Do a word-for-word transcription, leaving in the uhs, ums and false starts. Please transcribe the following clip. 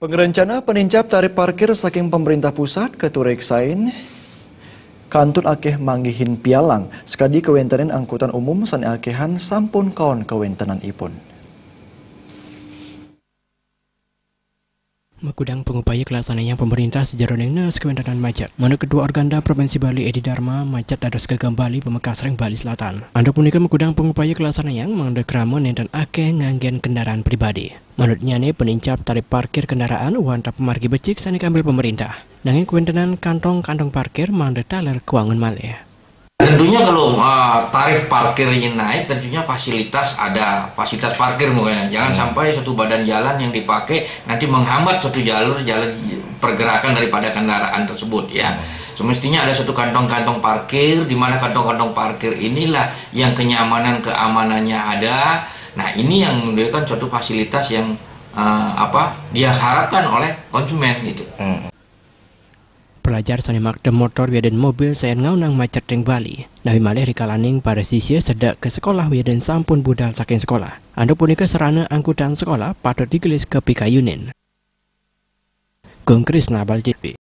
Pengerencana penincap tarif parkir saking pemerintah pusat ketureksain kantun akeh manggihin pialang, sekadi kewéntenan angkutan umum sané akehan sampun kaon kewéntenanipun. Makudang pangupaya kalaksanayang pemerintah sajeroning naas kewéntenan macet. Manut Ketua Organda Provinsi Bali Edi Dharma, macet dados gagang Bali pamekas ring Bali Selatan. Antuk punika makudang pangupaya kalaksanayang mangda krama nénten akeh nganggén kendaraan pribadi. Manutnyané penincap tarif parkir kendaraan wantah pamargi becik sané kaambil pemerintah. Nanging kewéntenan kantong-kantong parkir mangda taler kawangun malih. Tentunya kalau uh, tarif parkir ini naik, tentunya fasilitas ada fasilitas parkir makanya. Jangan hmm. sampai satu badan jalan yang dipakai nanti menghambat satu jalur jalan pergerakan daripada kendaraan tersebut ya. Hmm. Semestinya ada satu kantong-kantong parkir di mana kantong-kantong parkir inilah yang kenyamanan keamanannya ada. Nah, ini yang menunjukkan suatu fasilitas yang uh, apa diharapkan oleh konsumen gitu. Hmm. Pelajar sané makda motor wiadin mobil sayan ngaonang macet ring Bali. Napi malih rikalaning para sisya sedek ka sekolah wiadin sampun budal saking sekolah. Antuk punika sarana angkutan sekolah patut digelis kapikayunin. Gung Krisna, Bali T V.